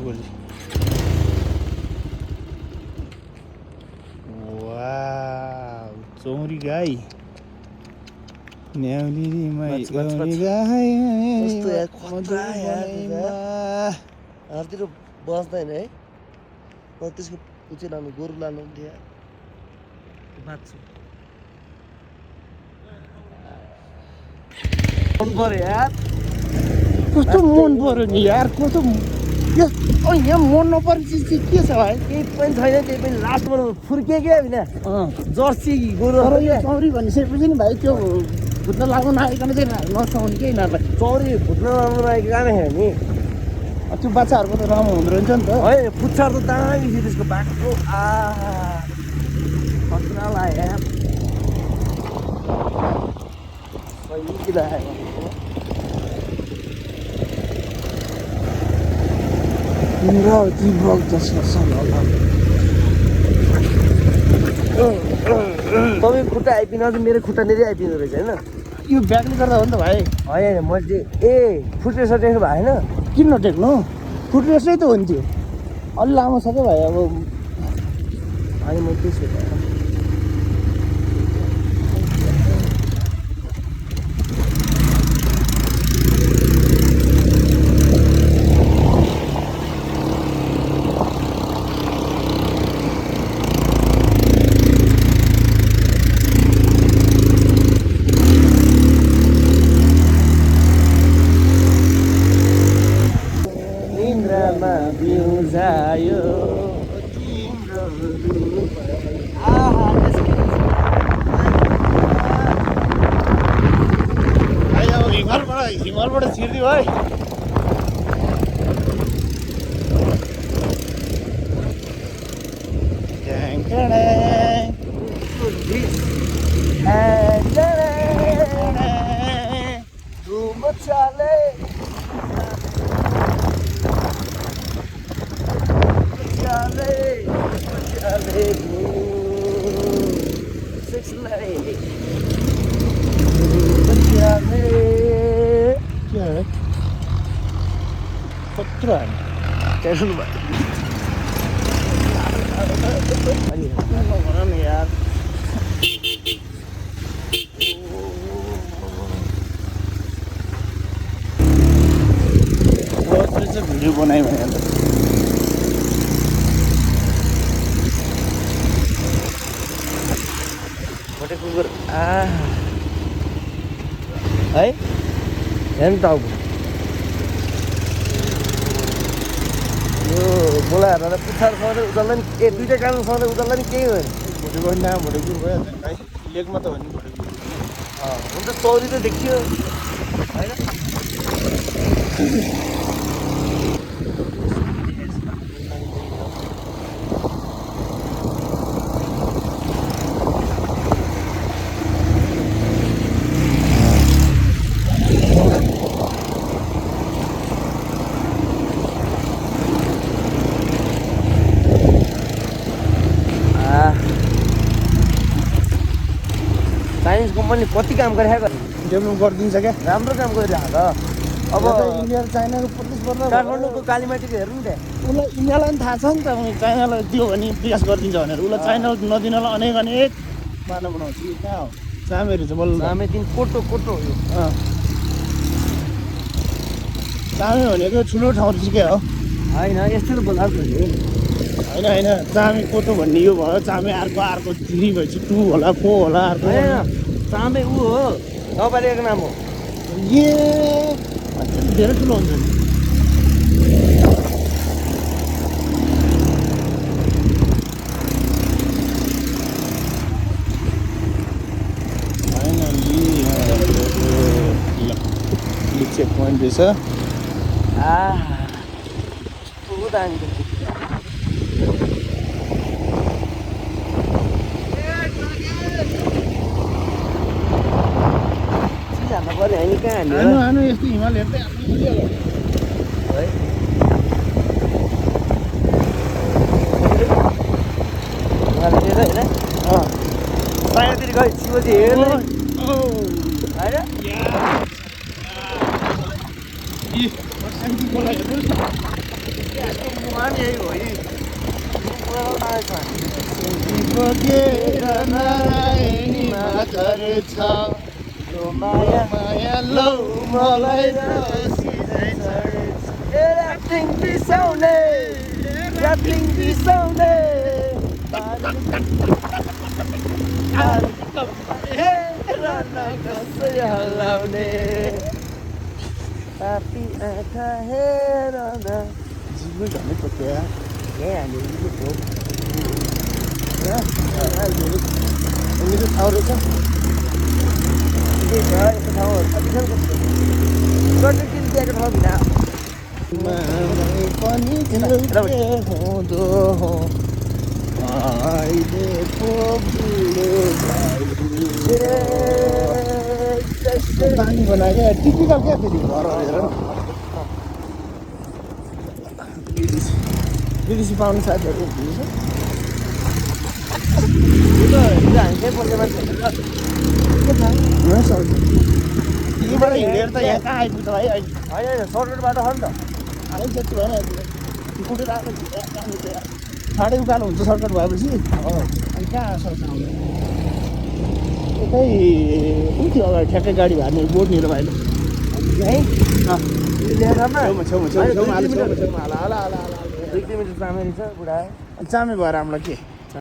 गोली वाह चौरी गाई न्याउलीमा गाउली गाई कस्तो यार खतरा यार हाततिर बस्दैन है त्यसको उचे लानु गोरु लानु थियो बाँच्छु मन पर्यो यार कस्तो मन पर्यो नि यार कस्तो यहाँ मन नपर्ने चिज चाहिँ के छ भाइ केही पनि छैन त्यही पनि लास्टमा फुर्के क्या होइन जर्सी गोरु तर यो चौरी भनिसकेपछि नि भाइ त्यो भुत्न लाग्नु नआइकन चाहिँ नसुहाउने केही नर्लाई चौरी फुट्न राम्रो लागेको काम हेर नि त्यो बच्चाहरूको त राम्रो हुँदो रहेछ नि त है पुच्छर त दामी थियो त्यसको बाटो खतरा लाग्यो यार सही लाग्यो तपाईँ खुट्टा आइपिन अझ मेरो खुट्टा नेरै आइपिँदो रहेछ होइन यो ब्यागले गर्दा हो नि त भाइ होइन मैले फुटेर सटेको भएन किन नटेक्नु फुटरेसै त हो नि त्यो अलि लामो छ क्या भाइ अब होइन म त्यसो हिमालबाट छिर्दियो है क्या है खतरा है टेंशन यार भिडियो बनायो भने भोटे कुकुर है हेर्नु त अब यो बोलाएर पुच्छर सँगै उचाल्दा नि दुइटै कान सँगै उचाल्दा नि केही भएन भोटे गयो नाम भोटे कुकुर भइहाल्छ नि भाइ लेकमा त हो नि भोटे कुकुर हुन्छ चौरी त देखियो होइन चाइनिज कम्पनीले कति काम गरिरहेको डेभलप गरिदिन्छ क्या राम्रो काम गरिरहेको अब इन्डिया र चाइनाको प्रतिस्पर्धा काठमाडौँको कालीमाटीको हेर्नु नि त्यहाँ उसलाई इन्डियालाई पनि थाहा छ नि त चाइनालाई दियो भने प्रयास गरिदिन्छ भनेर उसलाई चाइनालाई नदिनलाई अनेक अनेक बाटो बनाउँछ कि कहाँ हो चामेहरू चाहिँ बल्ल चामे दिन कोटो कोटो हो यो चामे भनेको ठुलो ठाउँ चाहिँ के हो होइन यस्तो त बोलाएको नि होइन होइन चामे कोटो भन्ने यो भयो चामे अर्को अर्को 3 भएपछि 2 होला 4 होला अर्को चामे ऊ हो तपाईँको नाम हो ए धेरै ठुलो हुन्छ नि फाइनली चेक पोइन्ट रहेछ पऱ्यो होइन कहाँ हानु यस्तो हिमाल हेर्दै है होइन बाहिरतिर गयो शिवजी हेर्नु होइन मुहान यही हो यी बगेर नारायणीमा घर छ माया माया लौ मलाई राफ्टिङ बिसाउने राफ्टिङ बिसाउने कसै हल्लाउने पापी आँखा हेर न जिब्रो झनै पक्या यही हामीले हो मेरो ठाउँ रहेछ यस्तै छ यस्तो ठाउँहरू कतिसम्म कस्तो गर्नु किन दिएको ठाउँ भिना मलाई पनि तिमीले हुँदो हो अहिले पो बुढो पानी बनायो टिपिकल क्या फेरि घर हेर विदेशी पाउनु साथीहरू हुन्छ हामी चाहिँ बस्ने मान्छे यहीँबाट हिँडेर त यहाँ कहाँ आइपुग्छ है अहिले होइन सर्टकट बाटो छ नि त अहिले जति भएन कुटेर आएको साढे उकालो हुन्छ सर्टकट भएपछि अनि कहाँ सर्छ आउने यतै कुन थियो अगाडि ठ्याक्कै गाडी भार्ने बोर्डनिर भाइले यहीँ ल्याएरमा छेउमा दुई किलोमिटर चामेरी छ बुढा चामे भएर हामीलाई के